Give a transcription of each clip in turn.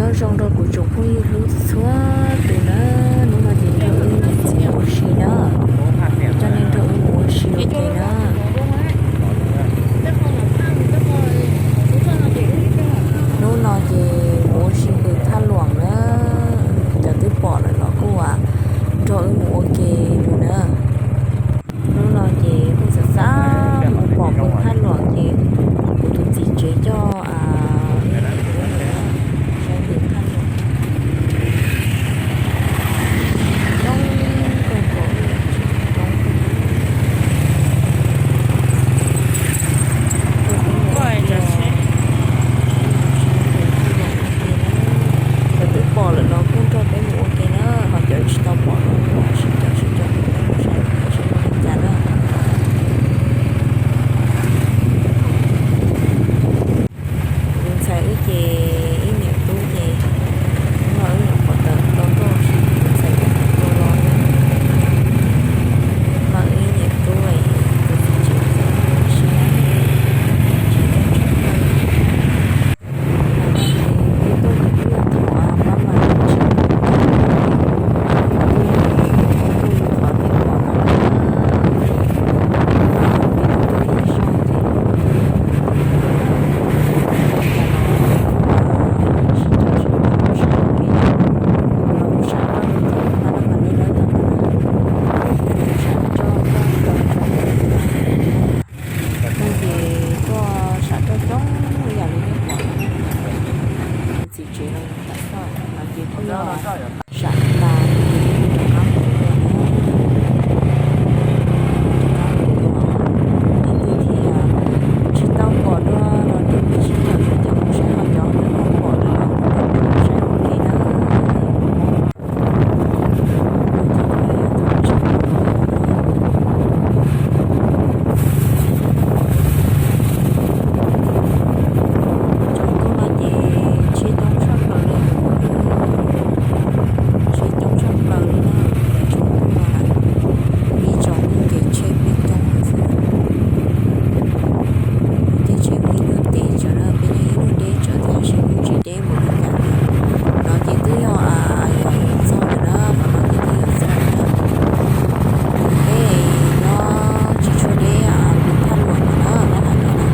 Nyob zoo rau kuv tsoom phooj ywg hlub txhua txhua tus na, hnub no ces nrog wb mus ua si na, coj nej nrog wb mus ua si ua ke na. Hnub no ces mus ua si pem thaj luam na, cov twb pom lawm los kuj nrog wb mus ua ke mus na. Hnub no ces kuj xav xav mus pom pem thaj luam ces kuv tus txiv tsev coj saib pem thaj luam. Coob kawg nkaus li, tsis tau coob. Cov twb pom lawm los kuj nrog peb mus ua ke na, ho cov tsis tau pom los sib cog sib cog mus saib seb zoo li cas na. Tus ntxhais wb ces ib niam tub ces hnub no wb nyuam qhuav tawm tau tuaj, tus ntxhais ces tau tuaj los, mas wb ib niam tub tus txiv tsev txawm ua si na, tsis tau tshaj plaws. Hnub no ces wb tuaj ces twb yog thaum pab mas tsis tau, tuaj yug qhov kev pom no na, ces peb tuaj ib zog ces sib cog sib cog mus saib ua ke, los mus sam koj tus txiv pab no mas nej lawv tau tus na, mus sam koj tus txiv. Hnub ces tuaj sam roj coob ib yam li nej pom, tus txiv tsev los tam koj no ces kuj yog sam tas ces rov qab mus dua na. Rov qab mus dua, leej twg thiaj tsis tau pom dua los nej sib cog sib cog mus saib, ho cov twb pom lawm los kuj saib ua ke na. Tsaus ntuj no ces tsheb coob tshaj plaws li, tsheb coob tshaj plaws li na. Tsaus ntuj no ib tsoom kev tsheb pheej coob heev xwb. Tej tsheb mus ib nyuag tes tsawv na, peb nyob ib nyuag deb tsawv thiab tab sis kuj tsis deb npaum li cas na. No ces twb yog yuav txog lawm na, qhov no ces twb yuav txog lawm na. Peb nyob tsis tshua deb pem thaj luam no na, peb hais no na.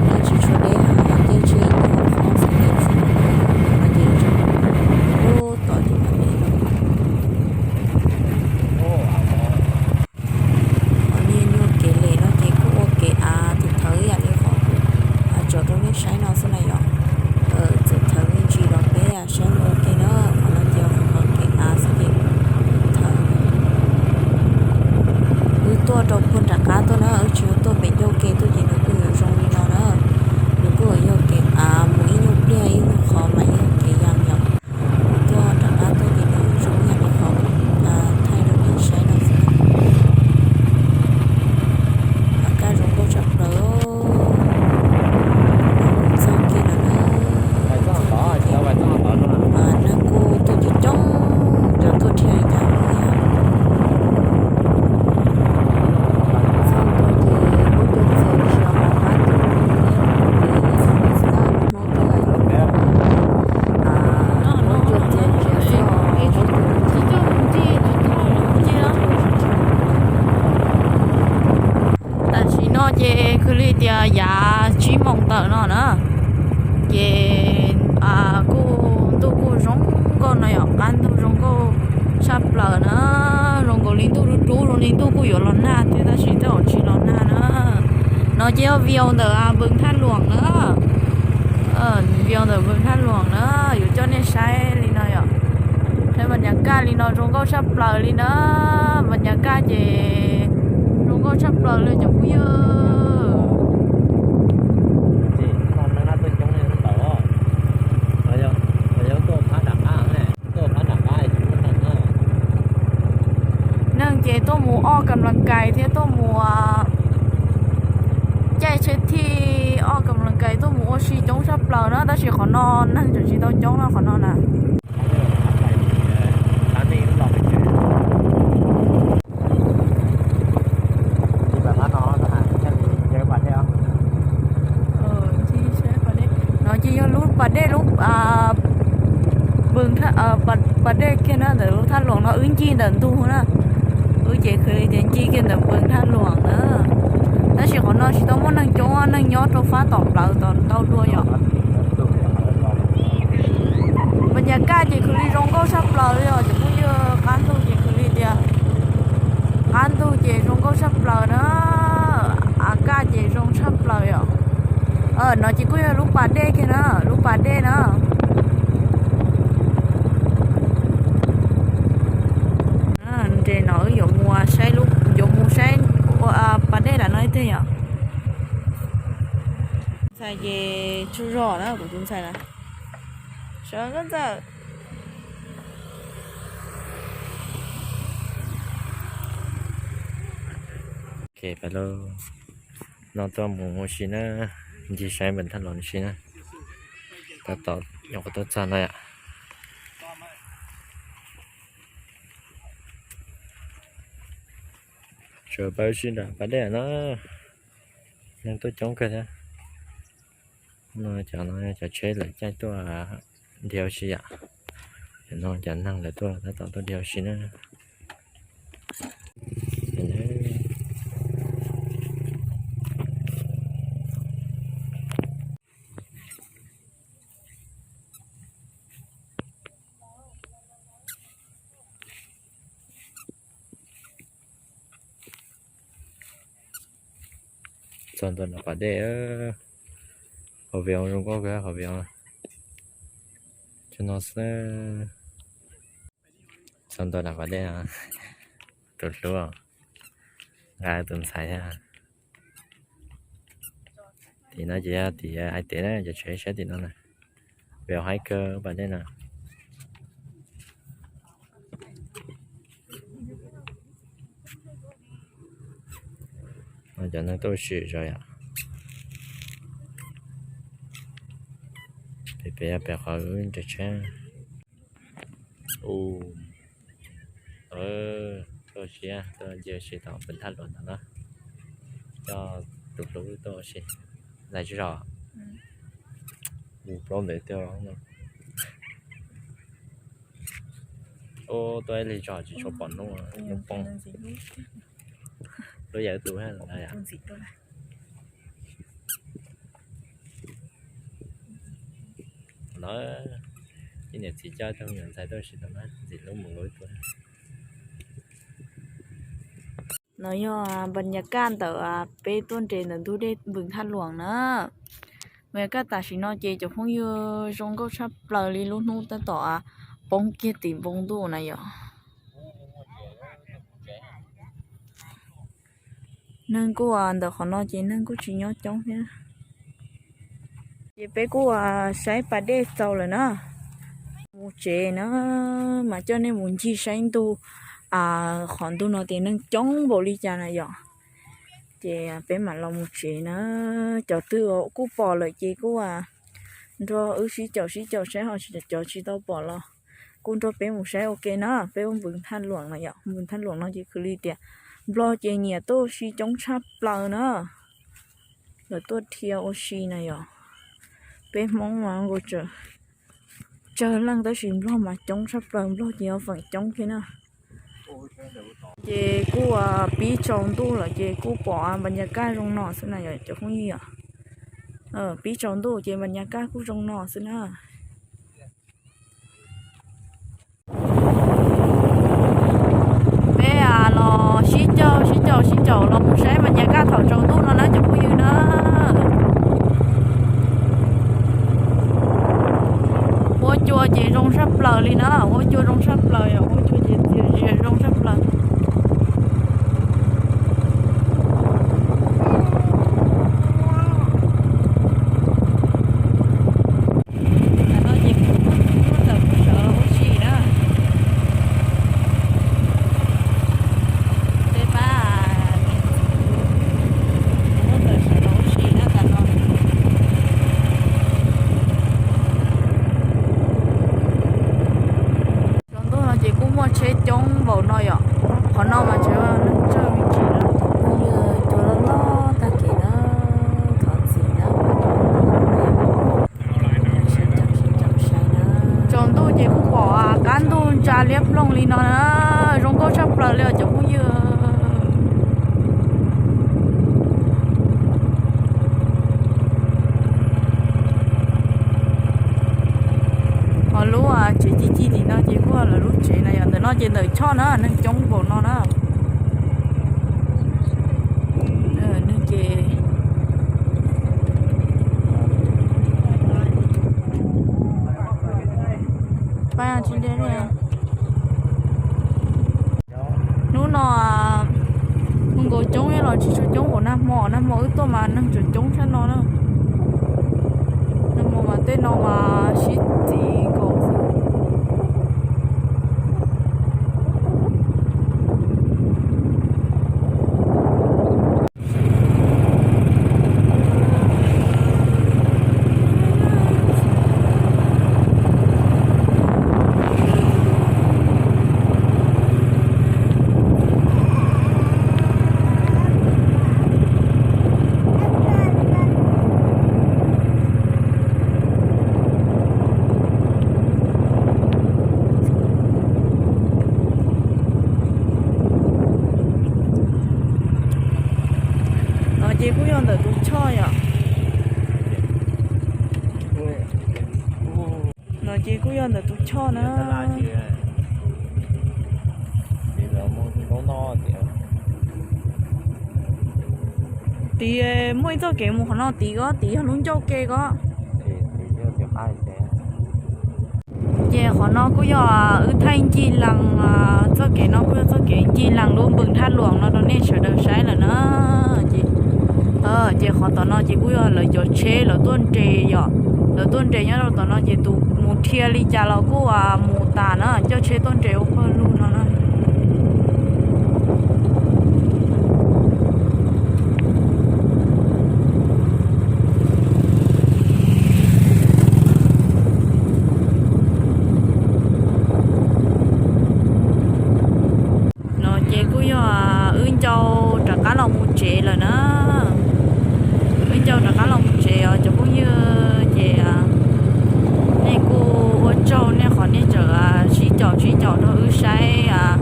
Nyob tsis tshua deb, nyob caij tsheb ib nyuag qhov xwb ces txog lawm na. No ces ub tom ces mam li los. Qhov niaj nyuag kev lem no ces kuj ua kev av thawv thawv ib yam li qhov kuv tso rau nej saib no xwb na yom. Txawm thawv me ntsis los peb saib ua ke na, qhov no ces qhov kev av xwb ces thawv. Wb tuaj rau puag nram qab tuaj na, wb tsis yog tuaj pem ncauj ke tuaj ces nws kuj yuav zoo li no na. Nws kuj yuav yog kev av mus ib nyuag pliag ib nyuag qhov mas yog kev yam yom. Tuaj nram qab tuaj ces nws zoo ib yam li qhov kuv thaij rau nej saib no xwb. Av kaj zoo nkauj tshaj plaws. Txog kiag lawm na. Neeg kuj tuaj coob coob, cov tuaj dhia li cas. Txog ntua ces muab cov txiav tsis yog qab tuaj, muab cov txiav tsis yog, muab cov txiav tsis yog. Tam sim no ces kwv li tias yav tsib moos tawm no na, ces kuj ntuj kuj zoo nkauj no yom, qab ntuj zoo nkauj tshaj plaws na, zoo nkaus li ntuj dub dub zoo li ntuj kuj yuav los nag thiab tab sis tej zaum tsis los nag na. No ces yog view ntawm npoo thaj luam na, view ntawm npoo thaj luam na, yuav coj nej saib li no yom. Saib vas nyas kaj li no zoo nkauj tshaj plaws li na, vas nyas kaj ces zoo nkauj tshaj plaws li cov phooj ywg. Neeg ces tuaj mus o kas las kais thiab tuaj mus caij tsheb thij, o kas las kais tuaj mus ua si coob tshaj plaws na, tab sis qhov no neeg tseem tsis tau coob no qhov no na. No ces yog lub pas dej lub Pas dej kiag na, ntawm lub thaj luam no wb ncig ntawm ntug na. Wb ces khwv li tias ncig kiag ntawm npoo thaj luam na. Tab sis qhov no tsis tau muaj neeg coob, neeg nyob rau fab tom plawv tom ntau dua yom. Pas nyas kaj ces khwv li zoo nkauj tshaj plaws li os cov phooj ywg, qab ntug ces khwv li tias, qab ntug ces zoo nkauj tshaj plaws na. Av kaj ces zoo tshaj plaws yom. No ces kuj yog lub pas dej kiag na, lub pas dej na. Nres no wb yuav mus saib, yuav mus saib pas dej lam no ib teg yom. Ntxhais ces tsaug zog na, kuv tus ntxhais na. Sawv koj ntxawm. Ok, pab lub no tuaj mus ua si na, ncig saib npoo thaj luam ua si na. Tab tom nyuam qhuav tuaj txog no yom. Sawv pab ua si nram pas dej no, neeg tuaj coob kawg thiab. No cov no cov tsheb lawv caij tuaj dhia ua si yom. Cov no cov neeg lawv tuaj tab tom tuaj dhia ua si na. Txog ntua nram pas dej, qhov view zoo nkauj kawg, qhov view tso no xwb. Txog ntua nram pas dej, tus hlub nqa tus ntxhais thiab. Tim no ces yog tim hais tias na, cov tsheb saib tim no na, view haib kawg pas dej no. Cov neeg tuaj ua si zog yom. Pem pem yog pem qhov wb nres tsheb. Tuaj ua si, tuaj ncig ua si tom npoo thaj luam ntawd na. Coj tus hlub tuaj ua si. Lais tsis zog. Mus plaub ntev tiag. Ub, tuaj ib lig zog tsis tshua pom hnub, hnub poob. Lub yam tus lawm. Lawm, ib niam txiv coj cov me nyuam ntxhais tuaj ua si tau na, ntxim hlub mus lawm ib tug. No yog npas nyas kaj ntawm peb tuaj nres ntawm ntug dej npoo thaj luam na. Npas nyas kaj tam sim no ces cov phooj ywg zoo nkauj tshaj plaws li, lub hnub tab tom poob kiag tim npoo ntuj na yom. Neeg kuj ntawm qhov no ces neeg kuj tsis nyob coob thiab. Ces peb kuj saib pas dej txaus lawm na, mus tsev na, mas coj nej mus ncig saib ntug. Qhov ntug no tias neeg coob npaum li cas na yom. Ces peb mam los mus tsev na. Cov twg kuj pom lawm ces kuj nrog wb sib caum sib caum saib, ho cov tsis tau pom los kuj nrog peb mus saib ua ke na. Peb ua npoo thaj luam no yom, npoo thaj luam no ces khwv li tias nplog ces nyiam tuaj ua si coob tshaj plaws na. Lawv tuaj dhia ua si na yom. Peb Hmoob mas nkaus tsawg leej tab sis nplog mas coob tshaj plaws, nplog ces yog feem coob thiab na. Ces kuj pib tsaus ntuj lawm ces kuj pom npas nyas kaj zoo no xwb na yom cov phooj ywg yom. Pib tsaus ntuj ces npas nyas kaj kuj zoo no xwb na. Peb los sib caum sib caum sib caum los mus saib npas nyas kaj thaum tsaus ntuj no na cov phooj ywg na. Huab cua ces zoo tshaj plaws li na, huab cua zoo tshaj plaws, huab cua ces txias zias zoo tshaj plaws. Tam no ces kuv tuaj ntawm kuv sawv los ua si na. Peb pab, kuv tuaj ntawm sawv los ua si na tam no. Tsaus ntuj no ces kuj muaj tsheb coob npaum no yom. Qhov no mas tseem neeg tsawg me ntsis na. Phooj ywg, cua loj loj tag kev na, thov txim na. Tsaus ntuj ces kuj Liab ploog li no na, zoo nkauj tshaj plaws li os cov phooj ywg. Ho lub tsev ci ci tim no ces kuj lawv lub tsev na yom, ntawm no ces ntawm choj na, neeg coob npaum no na. Neeg ces hnub no neeg nkaus coob los tsis tshua coob npaum nag hmo, nag hmo wb tuaj mas neeg tseem coob tshaj no na. Nag hmo mas tej no mas sib txiv nkaus xwb. No ces kuj yog ntawm tus choj yom. No ces kuj yog ntawm tus choj na. Tid muaj ib txoj kev mus qhov no tid ko, tid yog lub ncauj ke ko. Ces qhov no kuj yog wb thaij ncig lees, txoj kev no kuj yog txoj kev ncig lees lub npws Thaj Luam no rau nej sawv daws saib lawm na. Ces qhov tom no ces kuj yog lawv cov tsheb lawv tuaj nres yom, lawv tuaj nres nyob rau tom no ces tus mus dhia li cas los kuj mus tas na, coj tsheb tuaj nres ua pawg lug no na. No ces kuj yog wb ncau rov qab los mus tsev lawm na. Wb ncau rov qab los mus tsev os cov phooj ywg, ces nej kuj ua tsaug nej qhov nej tseem sib caum sib caum rau wb saib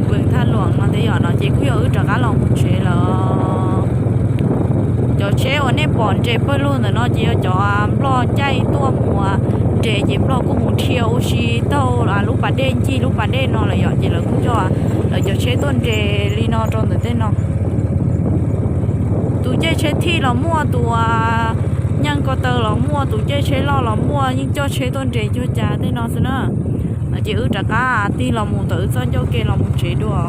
npws Thaj Luam no thiab yom. No ces kuj yog wb rov qab los mus tsev lawm. Cov tsheb uas nej pom nres pawg lug ntawm no ces yog cov nplog caij tuaj mus nres ces nplog kuj mus dhia ua si taug lub pas dej ncig lub pas dej no lawm yom, ces lawv kuj coj lawv cov tsheb tuaj nres li no rau ntawm tej no. Tus caij tsheb thij los muaj, tus nyeej ko taw los muaj, tus caij tsheb loj los muaj, yeej coj tsheb tuaj nres cuag cas tej no xwb na. No ces wb rov qab tig los mus tom wb txoj ncauj ke los mus tsev dua.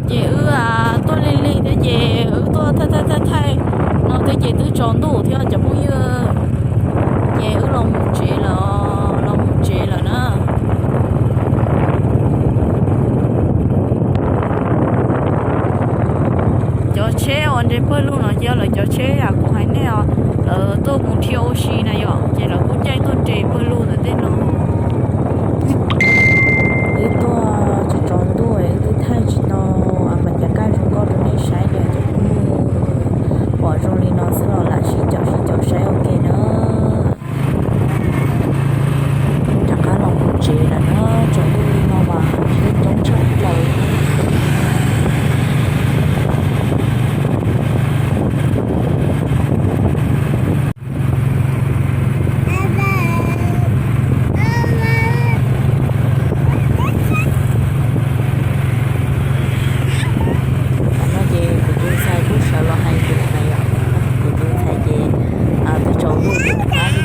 Ces wb tuaj lig lig thiab ces wb tuaj thaij thaij thaij thaij no thiab ces twb tsaus ntuj thiab cov phooj ywg. Ces wb los mus tsev lawm, los mus tsev lawm na. Cov tsheb uas nres pawg lug no ces yog lawv cov tsheb uas kuv hais nej os, lawv tuaj mus dhia ua si na yom, ces lawv kuj caij tuaj nres pawg lug ntawm tej no. Wb tuaj tsaus tsaus ntuj wb twb thaij tsis tau mas cas kaj zoo nkauj rau nej saib li cov phooj ywg. Pom zoo li no xwb los lam sib caum sib caum saib ua ke na. Rov qab los mus tsev lawm na, tsaus ntuj li no mas sib coob tshaj plaws. Tam no ces kuv tus ntxhais kuj sawv los hais kuv na yom. Kuv tus ntxhais ces twb tsaus ntuj ces rov qab